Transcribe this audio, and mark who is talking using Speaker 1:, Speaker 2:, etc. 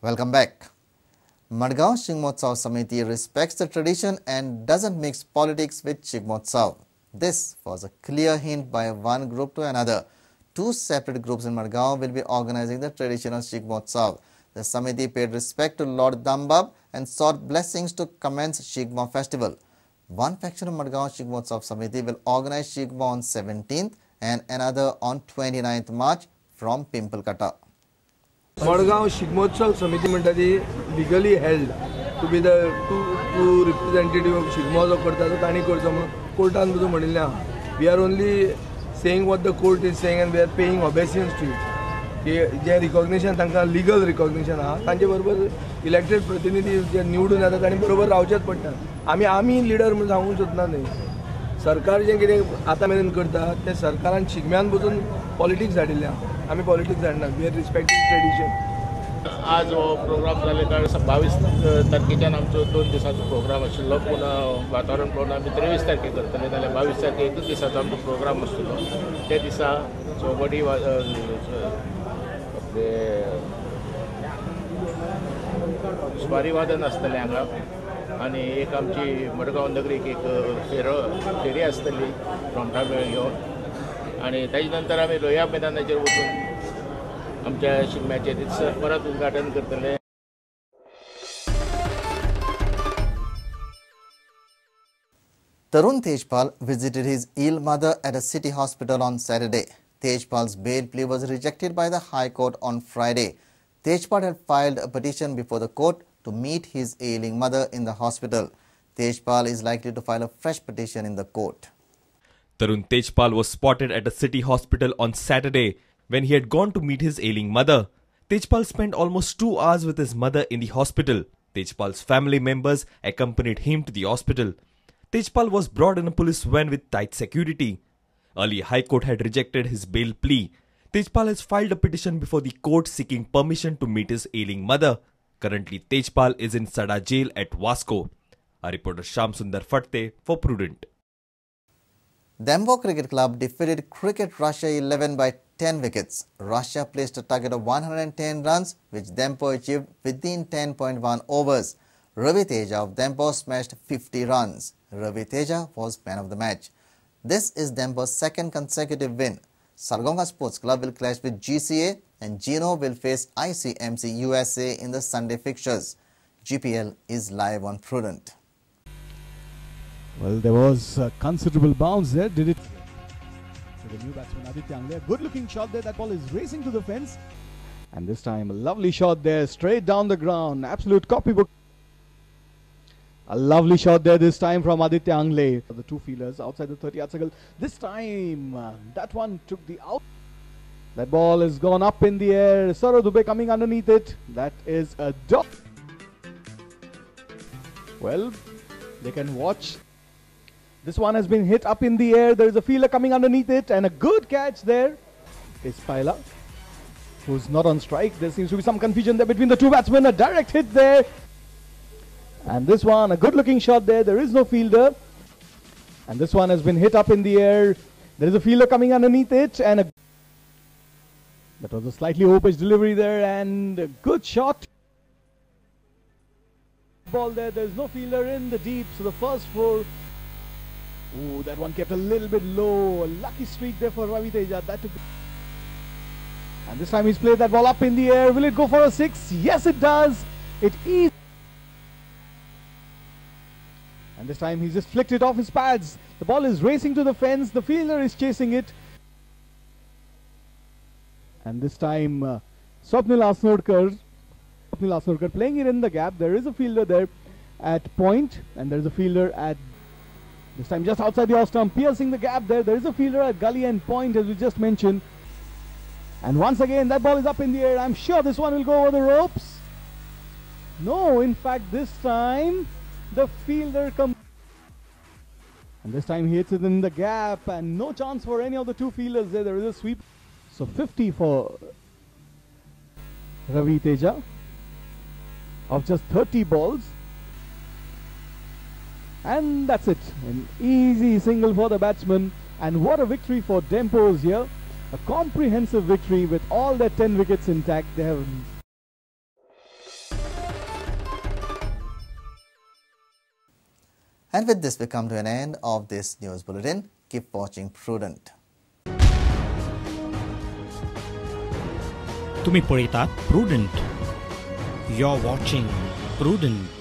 Speaker 1: Welcome back. Madgaon Shigmotsav Samiti respects the tradition and doesn't mix politics with Shigmotsav. This was a clear hint by one group to another. Two separate groups in Madgaon will be organizing the traditional Shigmotsav. The Samiti paid respect to Lord Dambab and sought blessings to commence Shigmo festival. One faction of Madgaon Shigmotsav Samiti will organize Shigmo on 17th and another on 29th March from Pimpalkata.
Speaker 2: Madgaon Shigmotsav Samiti म्हणटा ती legally held to be the two representative of Shigmo जो करता तो तांणी करचो म्हणून कोर्टान पसून म्हणिल्लें आहा. We are only saying what the court is saying and we are paying obeisance to it. की जें रिकॉग्निशन तांकां लिगल रिकॉग्निशन आहा तांचे बरोबर इलेक्टेड प्रतिनिधी जे निवडून येता तांणी बरोबर रावचेंच पडटा. आमी आमी लिडर म्हणून सांगूंक सोदना न्ही. सरकार जें कितें आतां मेरेन करता तें सरकारान शिगम्यान पसून पॉलिटिक्स हाडिल्लें आहा. आमी politics हाडना. We are respecting tradition.
Speaker 3: आज हो प्रोग्राम जाले कारण 22 तारखेच्यान आमचो 2 दिसांचो प्रोग्राम आशिल्लो, पूण वातावरण पळोवन आमी 23 तारखेक करतले, जाल्यार 22 तारखेक एकूच दिसाचो आमचो प्रोग्राम आसतलो. त्या दिसा चौगडी आपले सुपारी वादन आसतलें हांगा आनी एक आमची मडगांव नगरीक एक फेरी आसतली रोमटा मेळ घेवन आनी ताजे नंतर आमी लोहिया मैदानाचेर वचून आमच्या शिगम्याचें रितसर परत उद्घाटन करतले.
Speaker 1: Tarun Tejpal visited his ill mother at a city hospital on Saturday. Tejpal's bail plea was rejected by the High Court on Friday. Tejpal had filed a petition before the court to meet his ailing mother in the hospital. Tejpal is likely to file a fresh petition in the court.
Speaker 4: Tarun Tejpal was spotted at a city hospital on Saturday when he had gone to meet his ailing mother. Tejpal spent almost 2 hours with his mother in the hospital. Tejpal's family members accompanied him to the hospital. Tejpal was brought in a police van with tight security. Earlier, High Court had rejected his bail plea. Tejpal has filed a petition before the court seeking permission to meet his ailing mother. Currently, Tejpal is in Sada jail at Vasco. Our reporter Sham Sundar Fatte for Prudent.
Speaker 1: Dempo Cricket Club defeated Cricket Russia 11 by 10 wickets. Russia placed a target of 110 runs, which Dempo achieved within 10.1 overs. Ravi Teja of Dempo smashed 50 runs. Ravi Teja was man of the match. This is Dempo's second consecutive win. Sargonga Sports Club will clash with GCA and Gino will face ICMC USA in the Sunday fixtures. GPL is live on Prudent.
Speaker 5: Well, there was a considerable bounce there, did it? To the new batsman Aditya Angle. Good looking shot there. That ball is racing to the fence. And this time, a lovely shot there, straight down the ground. Absolute copybook. A lovely shot there this time from Aditya Angle. The two fielders outside the 30-yard circle. This time, that one took the out. That ball has gone up in the air. Saurav Dubey coming underneath it. That is a dot. Well, they can watch. This one has been hit up in the air. There is a fielder coming underneath it and a good catch there is Paila, who's not on strike. There seems to be some confusion there between the two batsmen. A direct hit there. And this one, a good looking shot there. There is no fielder. And this one has been hit up in the air. There is a fielder coming underneath it. And a that was a slightly overpitched delivery there and a good shot. Ball there. There's no fielder in the deep. So the first four. Ooh, that one kept a little bit low. A lucky streak there for Ravi Teja. That took. And this time he's played that ball up in the air. Will it go for a six? Yes, it does. It is. And this time he's just flicked it off his pads. The ball is racing to the fence. The fielder is chasing it. And this time Swapnil Asnodkar playing it in the gap. There is a fielder there at point, and there is a fielder at this time just outside the off stump, piercing the gap there. There is a fielder at gully and point, as we just mentioned. And once again, that ball is up in the air. I'm sure this one will go over the ropes. No, in fact, this time the fielder comes. And this time he hits it in the gap, and no chance for any of the two fielders there. There is a sweep. So 50 for Ravi Teja of just 30 balls. And that's it. An easy single for the batsman. And what a victory for Dempo's here. A comprehensive victory with all their 10 wickets intact. They have.
Speaker 1: And with this, we come to an end of this news bulletin. Keep watching Prudent.
Speaker 6: तुम्ही पळयतात Prudent. You are watching Prudent.